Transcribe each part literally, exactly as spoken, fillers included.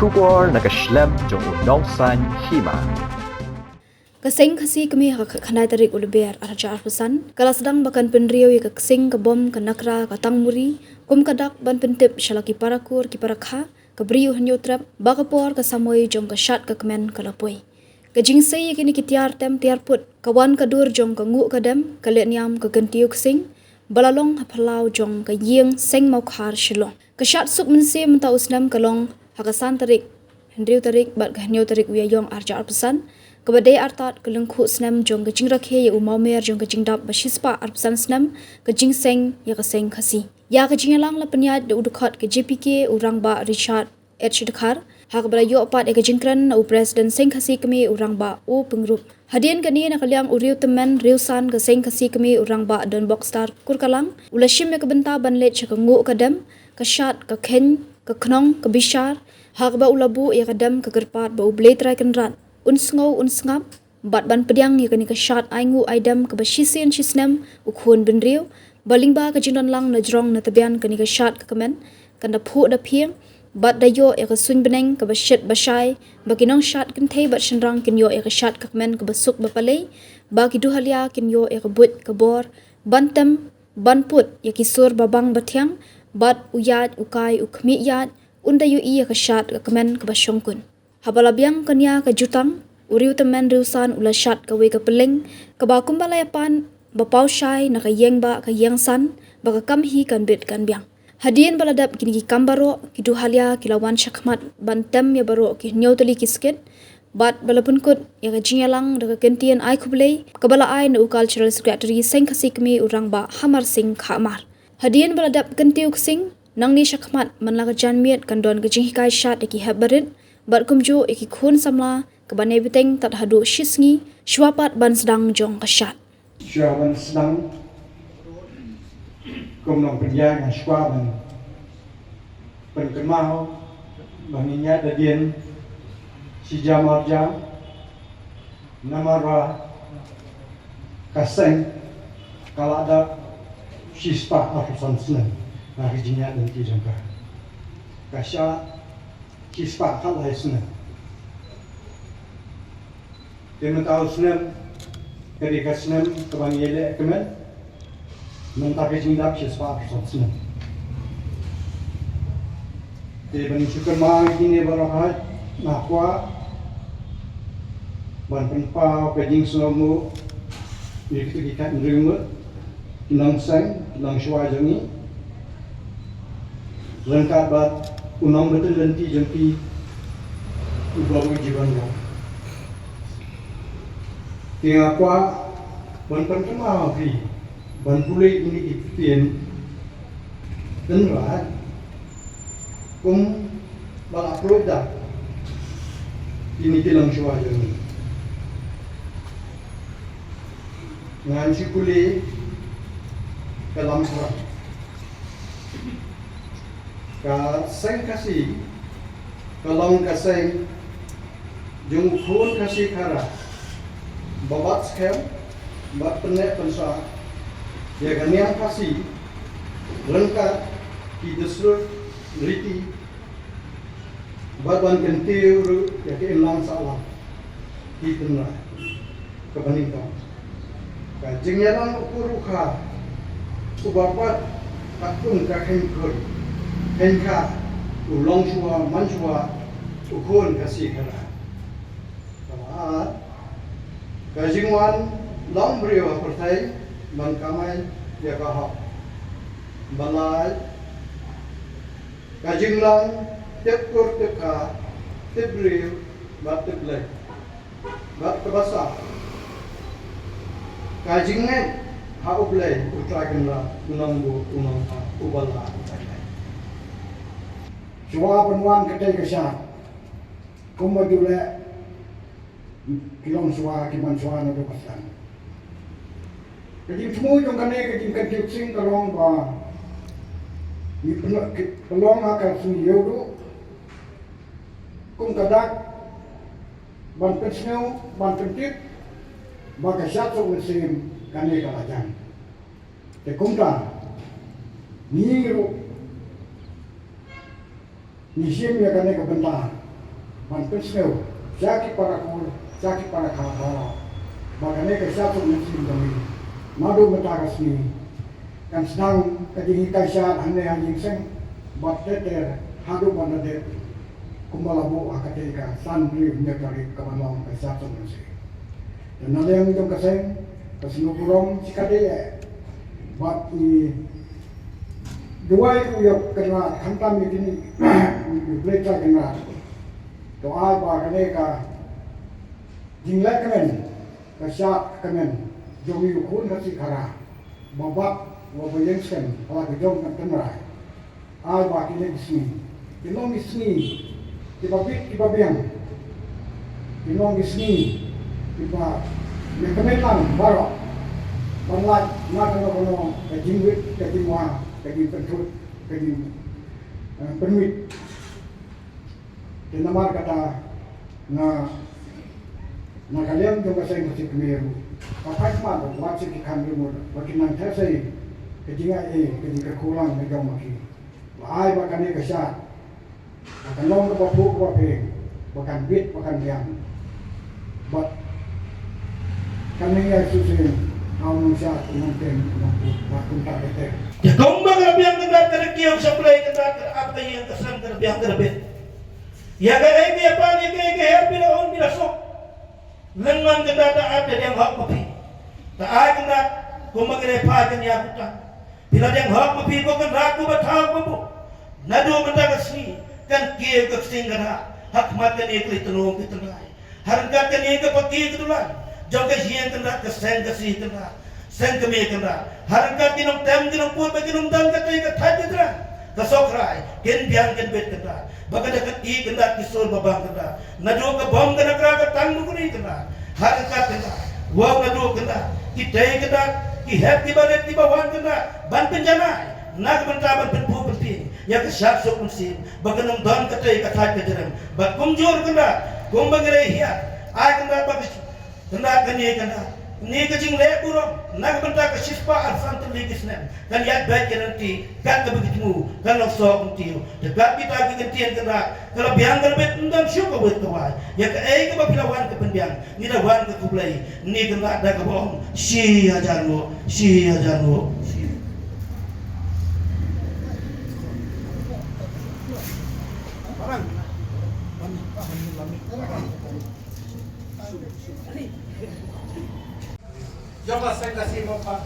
Khubor na ka shlem jong u Nongsaiñ Hima. Ka Seng Khasi Kmie ha ka khyndai tarik u Lber arhajar arphew san ka la sdang ba kan pynriew ïa ka ksing ka bom ka nakra ka tangmuri kum ka dak ban pyntip sha la ki parakur ki parakha ka bri u Hynñiewtrep ba ka por ka samoi jong ka shad ka kmen ka la poi. Ka jingsei ïa kine ki tiar tem tiar put ka wan ka dur jong ka nguh ka dem ka lehniam ka kyntiew ksing ba la long ha phyllaw jong ka ïing Seng Mawkhar Shillong. Ka shad suk mynsiem mynta u snem ka long ha ka san tarik, hynriew tarik bad ka hynñiew tarik u Ïaïong arhajar arphew san, kaba dei artat ka lyngkhuh snem jong ka jingrakhe ïa u mawmer jong ka jingdap ba shispah arphew san snem ka jingseng ïa ka Seng Khasi. Ïa ka jingïalang la pynïaid da u dkhot ka J P K u Rangbah Richard H Dkhar, ha kaba la ïoh pat ïa ka jingkren na u President Seng Khasi Kmie u Rangbah O Pyngrope. Hadien kane na ka liang u riewtymmen riewsan ka Seng Khasi Kmie u Rangbah Donbok Star Kurkalang u la shim ïa ka bynta ban leit sha ka nguh ka dem, ka shad, ka kheiñ, ka khnong, ka bishar, ha kaba u la buh ïa ka dem ka kyrpad ba U Blei Trai Kynrad un sngew un sngap bad ban pdiang ïa kane ka shad ainguh aidem kaba shisien shisnem u khun bynriew, ba lyngba ka jingdon lang na jrong na tbian kane ka shad ka kmen kan da phuh da phieng bad da ïoh ïa ka suiñ bneng kaba shit ba shai, ba ki nongshad kynthei bad shynrang kin ïoh ïa ka shad ka kmen kaba suk ba palei, ba ki duhalia kin ïoh ïa ka buit ka bor ban tem ban put ïa ki sur ba bang ba thiang, bad u ïaid u kai u khmih ïaid un da ïohi ïa ka shad ka kmen kaba shongkun. Haba la biang ka nia ka jutang, u riewtymmen riewsan u la shad kawei ka pylleng kaba kumba la ïapan ba paw shai na ka ïeng bah ka ïeng san ba ka kam hi kan bit kan biang. Hadien ba la dep kine ki kam baroh, ki duhalia ki la wan shakhmat ban tem ïa baroh ki hynñiew tylli ki skit bad ba la pynkut ïa ka jingïalang da ka kyntien ai khublei kaba la ai na u Cultural Secretary Seng Khasi Kmie u Rangbah Hamar Sing Khahmar. Hadien ba la dep kyntiew ksing, nangne shakhmat man la ka janmiet kan don ka jinghikai shad ïa ki hep barit bad kumjuh ïa ki khun samla kaba ne bteng tad haduh shisngi shuwa pat ban sdang jong ka shad. Shuwa ban sdang, kum nongpynïaid nga shuwa ban pynkynmaw ba ngin ïaid hadien shi jam ar jam, namar ba ka seng ka la dap shispah arphew san snem na ka jingïaid lynti jong ka. Ka shad shispah khatlai snem. Te mynta u snem ka dei ka snem kaba ngi ïaleh kmen. Mynta ka jingdap shispah arphew san snem. Te ban shu kynmaw ïa kine baroh, nga kwah ban pynpaw ka jingsngewnguh ïa kito ki khynnah ngut, ki nongseng, ki nongshuwa jong ngi, ryngkat bad u nongbatai lynti jong ki, u Bah Jiwanrong. Te nga kwah ban pynkynmaw ïa phi ban pule ïa kine ki ktien Tynrai kumba la pynlong da kine ki longshuwa jong ngi. Ngan shu pule ka lam Khara. Ka seng Khasi ka long ka seng jong u khun Khasi Khara ba bat skhem, bat pynneh pynsah ïa ka niam Khasi ryngkat ki dustur riti, bad ban kyntiew ruh ïa ka imlang sahlang. Ki Tynrai kaba nyngkong, ka jingïalang u kur u kha uba pat ka kum ka kheiñ kur kheiñ kha, u longshuwa manshuwa, u khun Khasi Khara. Kaba ar, ka jingwan long briew ha pyrthei ban kamai ïa ka hok. Ba lai, ka jinglong tip kur tip kha, tip briew bad tip Blei. Bad kaba saw, ka jingngeit ha U Blei U Trai Kynrad, U Nongbuh U Nongthaw, Uba la U Trai. Shuwa ban wan katei ka shad, kumba ju leh ki longshuwa ki manshuwa naduh ba sdang. Ka jingthmu jong kane ka jingkyntiew ksing ka long ba ngi pynlong, ki pynlong ha ka sngi Ïewduh kum ka dak ban pynsngew, ban pyntip ba ka shad suk mynsiem kane ka la jan. Te kumta ngi ruh ngi shim ïa kane ka bynta Ban pynsngew sha ki para kur, sha ki para kha baroh, ba kane ka shad suk mynsiem jong ngi naduh mynta ka sngi kan sdang ka jinghikai shad hangne ha Ïing Seng bad ter ter haduh ban da dep kumba la buh ha katei ka san hynriew hynñiew tarik kaban long ka shad suk mynsiem. Te na liang jong ka seng ka sngewburom shikatdei eh bad ngi duwai u ïa u Kynrad khamtam ïa kine u Blei Trai Kynrad. To ai ba kane ka jingleh kmen, ka shad kmen jong ngi u khun Khasi Khara, ba bat wa ba ïeng skhem ha la ka jong ka tynrai. Ai ba kine ki sngi kin long ki sngi kiba bit kiba biang, kin long ki sngi kiba ïa kmen lang baroh ban lait na kano kano ka jingwit, ka jingwa, ka jingpynthut, ka jing, eh, pynwit. Te namar kata nga, na ka liang jong ka seng Khasi Khmer ruh ka phai khmat ba wat sha ki kham rimut ba kin nang theh sei ka jingai ei, ka jingkyrkhu lang na jong ma ki. Ba ai ba kane ka shad ba kan long kaba phuh kaba phi, ba kan bit ba kan biang. Bad kan ïa shisien ha u nongshad, u nongtem, u nongput bad kumta kata. Te kumba ka biang Kynrad ka da kiew sha Blei Kynrad, ka da ap ka ïing ka sem ka da biang ka da bit. Ïa kaei phi ïa pan, ïa kaei ka her phi la ong phi la suk. Lyngngoh Kynrad, da ap da deng hok ma phi. Da ai Kynrad kumba ka dei pha kan ïa kutang. Phi la deng hok ma phi ko Kynrad ko ba thaw ko bu. Naduh mynta ka sngi kan kiew ka ksing ka da ha khmat kane ka leit tnum ka tynrai. Ha ryngkat kane ka paki ka dulan jong ka ïing Kynrad, ka seng Khasi Kynrad, seng kmie Kynrad. Ha ryngkat ki nongtem ki nongput ba ki nongdon katei ka thait ka jrang ka sohkhrai, kin biang kin bit Kynrad. Ba ka da ka i Kynrad ki sur ba bang Kynrad. Naduh ka bom ka nakra ka tang nukri Kynrad. Ha ryngkat Kynrad. Wow naduh Kynrad. Ki dei Kynrad. Ki hep ki barit ki ba wan Kynrad ban pynjanai na ka bynta ban pynphuh pynphieng ïa ka shad suk mynsiem. Ba kan ym don katei ka thait ka jrang. Bad kumjuh Kynrad kumba ngi la hiar, ai Kynrad ba ka Kynrad kane Kynrad, kane ka jingleh burom na ka bynta ka shispah arphew san tylli ki snem kan ïaid beit ïaid lynti kat kaba ki thmu kan long soh kyntiew. Te kat kita ki kyntien Kynrad ka la biang ka la bit, ym don shuh ka wit ka wai. Ïa kaei kaba phi la wan ka pynbiang, ngi da wan ka khublei. Kane Kynrad da kaba ong shi hajar nguh, shi hajar nguh. Jong ka seng Khasi Mawkhar.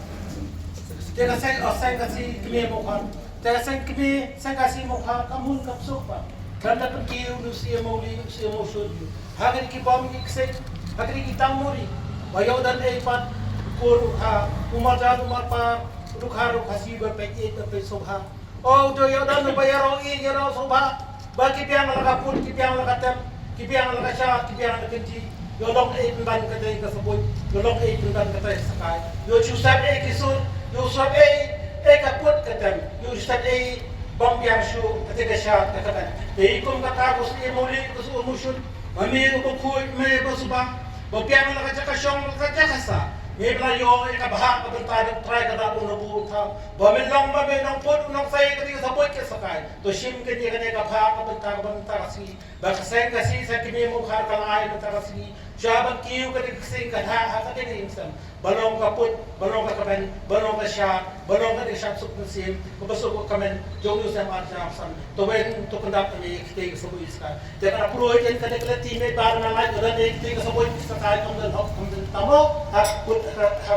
Te ka seng, oh, seng Khasi Kmie Mawkhar. Te ka seng Kmie, seng Khasi Mawkhar, ka mun ka psuk pat. Kan da pynkiew u C M O Ri, u C M O Shun. Ha kine ki bym ki kseng, ha kine ki tang muri. Ba ïoh don ei pat, ko ruh ha, u marjan u marpar, ruh ha ruh Khasi ba peit ïeit ba peit sngewbha. O, u dei ïoh don uba ïaroh ïeit ïaroh sngewbha. Ba ki biang la ka put, ki biang la ka tem, ki biang la ka shad, ki biang la ka kynti. Ïoh long ei pynban katei ka sabuit, ïoh long ei pynban katei ka sakai. Ïoh shu sep ei ki sur, ïoh sep ei, ei ka put ka tem, ïoh shu sep ei bym biang shuh katei ka shad ka kmen. Te i kum kata ko shu i muli ko shu mushun. Ba me ko khui me ko suba. Ba biang la ka jaka shong la ka jaka sa. Me ba la ïoh ei ka bha ka bynta da trai ka da u na bu tha. Ba me long ba me nongput u nongsei katei ka sabuit ka sakai. To shim kane kane ka bha ka bynta ka bynta ka sngi. Ba ka seng Khasi seng Kmie Mawkhar ka la ai mynta ka sngi. Sha ban kiew kane ka ksing ka da ha kane ka ïing sem. Ba long ka put, ba long ka kmen, ba long ka shad, ba long ka dei shad suk mynsiem, ka ba suk ka kmen jong u sem ar jam san. To weng to kyndat kane katei ka sabuit ka sakai. Te ka pyroi ken kane ka lynti me ba na lai ka dei katei ka sabuit ka sakai, kam don hok kam don tam hok. Ha put ha ha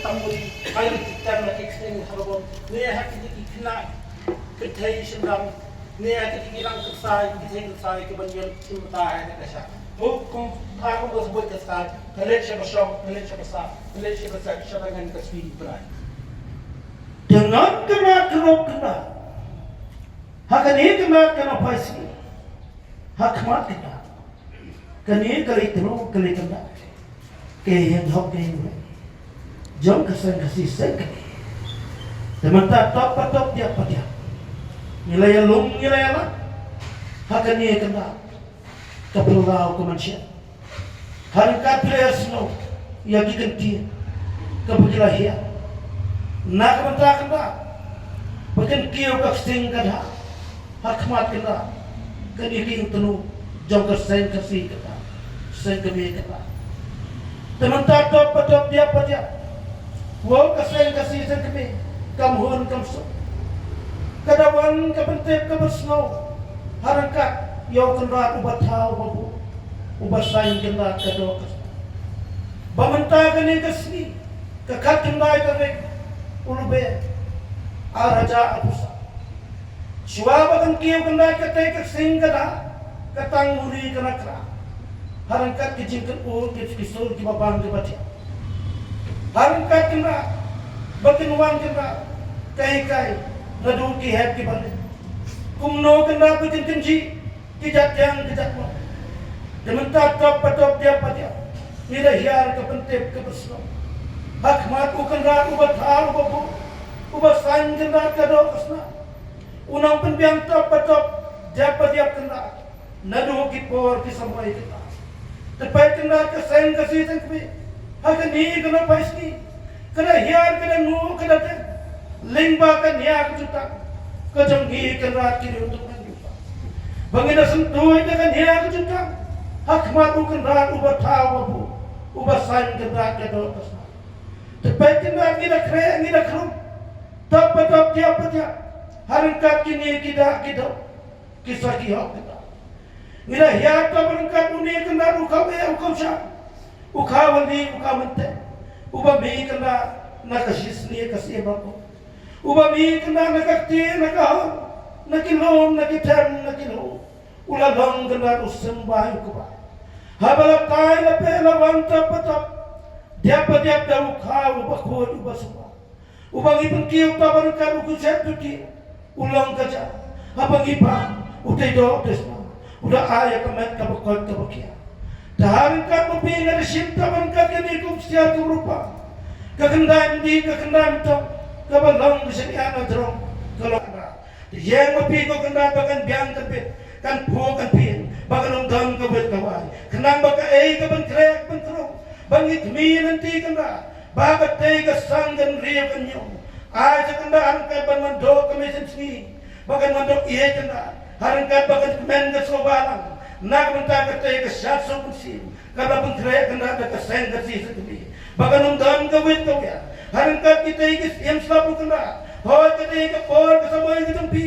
tam muri ha lynti tam na ki ksing ha ka bom. Ne ha ki ki kna. Kynthei shynrang, ne ïa ki ki rang kyrsai, ki thei kyrsai, ki ban ïoh ki mata ïa ka sha. Mo kum, ha kum ka sabuit ka skai, ka leit sha ka shong, ka leit sha ka sa, ka leit sha ka sa, sha ka ngan ka spi brai. Te ngan kena kena kena. Ha kane kena kena paisi. Ha khmat kena. Kane ka lei tynrai ka lei tynrai. Ka ïeng hok ka ïeng lei. Jong ka seng Khasi seng kane. Te mynta top pa top, diak pa diak. Ngi la ïalum ngi la ïalam. Ha kane ka na ka pynlaw ka mynsiem. Ha ryngkat phi la ïasngew ïa ki kyntien kaba ki la hiar. Na ka bynta ka na ba kan kiew ka ksing ka da. Ha khmat kynrad kane ka ïing tnum, jong ka seng Khasi kata, seng kmie kata. Te mynta dap ba dap, diap ba diap, wow, ka seng Khasi seng kmie kam hun kam suk. Ka da wan ka pyntip ka pynsngew ha ryngkat ïa u Kynrad uba thaw uba buh, uba saiñ Kynrad ka doh ka snam. Ba mynta kane ka sngi, ka khatkhyndai tarik u Lber, ar hajar arphew saw, shuwa ba kan kiew Kynrad katei ka sing ka da, ka tang u ri ka na kra ha ryngkat ki jingkynmaw, ki, ki sur kiba bang kiba thiah. Ha ryngkat Kynrad ba kin wan Kynrad ka hikai naduh ki hep kiba rit. Kumno Kynrad ba kin kynjih ki jait diang ki jait mon. Te mynta dap ba dap, diap ba diap, ngi da hiar ka pyntip ka pynsngew ha khmat u Kynrad uba thaw uba buh, uba saiñ Kynrad ka doh ka snam. U nang pynbiang dap ba dap, diap ba diap Kynrad naduh ki por ki samoi kita. Te peit Kynrad, ka seng Khasi seng kmie ha kane ka nongphai sngi ka da hiar, ka da nguh, ka da deng lyngba ka nia ka jutang ka jong ngi Kynrad ki riewtymmen riewpang, ba ngi da syntuid da ka nia ka jutang ha khmat u Kynrad uba thaw uba buh, uba saiñ Kynrad ka doh ka snam. Te peit Kynrad, ngi da khreh, ngi da khrum, dap ba dap, diap ba diap, ha ryngkat kine ki dak ki daw, ki sa ki hok kita. Ngi da hiar dap ryngkat une Kynrad u khaw eh u khaw shang, u khaw hali u khaw mynteh, uba mih Kynrad na ka shisngi ka siem, uba mih Kynrad na ka kti na ka hor, na ki lum na ki them na ki lum, u la long Kynrad u symbai u kbai. Haba la tai la peh la wan dap ba dap, diap ba diap, da u khaw uba khuid uba symbai. Uba ngi pynkiew ta ba ryngkat u khuid shet duti, u long ka ja. Haba ngi bam, u tei doh tei sma, u da ai ïa ka met kaba koit kaba khiah. Te ha ryngkat ma phi nga da shim ta ba ryngkat kane kum ksiar kum rupa, ka khyndai mdih ka khyndai myntong kaba long ka shaniah na jrong, ka long Kynrad. Te ïeng ma phi ko Kynrad ba kan biang kan bit, kan phuh kan phieng, ba kan ym don ka wit ka wai, khnang ba kaei ka ban khreh ban khrung, ba ngi khmih lynti Kynrad, ba katei ka sang kan riew kan ñiew. Ai sa Kynrad ha ryngkat ban wan doh ka mynsiem sngi, ba kan wan doh ïeit Kynrad, ha ryngkat ba kan kmen ka sngewbha lang na ka bynta katei ka shad suk mynsiem kaba pynkhreh Kynrad da ka seng Khasi seng kmie, ba kan ym don ka wit ka wiar ha ryngkat kitei ki siem slap ruh Kynrad. Hooid, katei ka por ka samoi ka jong phi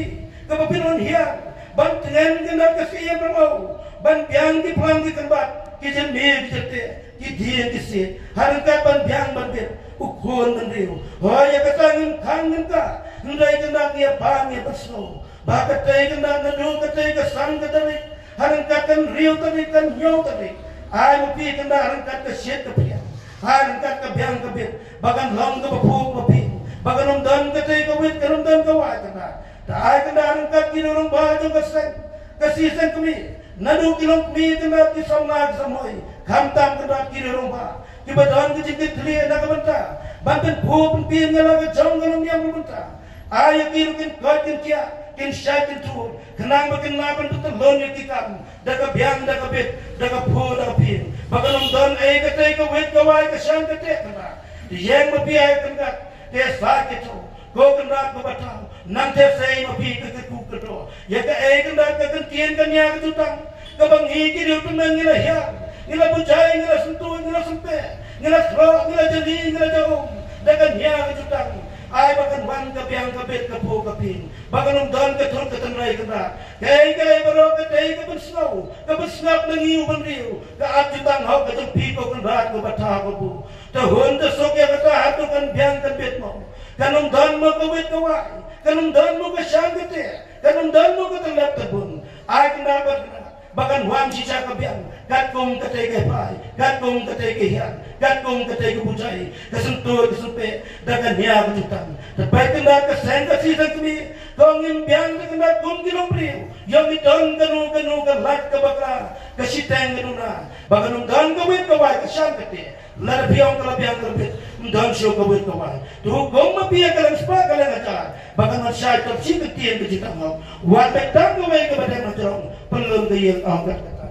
kaba phin wan hiar ban tngen Kynrad ka siem rong-ew, ban biang ki phlang ki kyrbat, ki jingmih ki jingteh, ki dieng ki siej, ha ryngkat ban biang ban bit u khun bynriew. Hooid, ïa kata ngim khang ngim kah, hynrei Kynrad ngi ïa bam ngi ïa pynsngew ba katei Kynrad naduh katei ka san ka tarik ha ryngkat ka hynriew tarik, ka hynñiew tarik, ai ma phi Kynrad ha ryngkat ka shit ka phiang, ha ryngkat ka biang ka bit, ba kan long kaba phuh kaba phieng, ba kan ym don katei ka wit, kan ym don ka wai Kynrad. Te ai Kynrad ha ryngkat ki riew rangbah jong ka seng Khasi seng kmie, naduh ki longkmie Kynrad, ki samla ki samhoi, khamtam Kynrad ki riew rangbah kiba don ka jingkitkhlieh na ka bynta ban pynphuh pynphieng ïa la ka jong ka longniam ka bynta. Ai ïa ki ruh kin koit kin khiah, kin shait kin thur, khnang ba kin lah ban pyntylun ïa ki kam da ka biang da ka bit, da ka phuh da ka phieng, ba kan ym don ei katei ka wit ka wai ka shan ka teh Kynrad. Te ïeng ma phi ai Kynrad, te sa ki thaw, ko Kynrad kaba thaw, nang te sei ma phi ka kyrkhu kyrdoh ïa kaei Kynrad, ka kyntien ka nia ka jutang kaba ngi ki riewtymmen ngi la hiar, ngi la bujai, ngi la syntuid, ngi la sympe, ngi la khroh, ngi la jali, ngi la jaum da ka nia ka jutang. Ai ba kan wan ka biang ka bit, ka phuh ka phieng, ba kan ym don ka thut ka tynrai Kynrad. Kaei kaei baroh katei ka pynsngew, ka pynsngap na ngi u bynriew, ka ap jutang hok ka jong phi ko Kynrad kaba thaw kaba buh. Te hun te suk ïa kata hato kan biang kan bit mo? Kan ym don mo ka wit ka wai, kan ym don mo ka shan ka teh, kan ym don mo ka tyllep tyllbun? Ai Kynrad, ba Kynrad, ba kan wan shisha ka biang katkum katei ka phai, katkum katei ka hiar, katkum katei ka bujai, ka syntuid ka sympe da ka nia ka jutang. Te peit Kynrad, ka seng Khasi seng kmie, ko ngim biang te Kynrad kum ki longbriew, ïoh ngi don kano kano ka lait ka bakla, ka shiteng ka duna, ba kan ym don ka wit ka wai ka shan ka teh. Lada phi ong ka la biang ka la bit, ym don shuh ka wit ka wai. Te hukum ma phi ïa ka liang spah ka liang hajar, ba kan wan shai top shi ka ktien ka jutang hok. Wat beit tang kawei kaba dang na jrong, pynlong ka ïing, ong kat kata.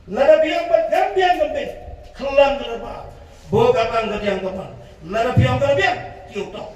Lada biang bad kan biang ka bit, khlem ka la ba, bo ka bang ka diang ka man. Lada phi ong ka la biang, kiew tong.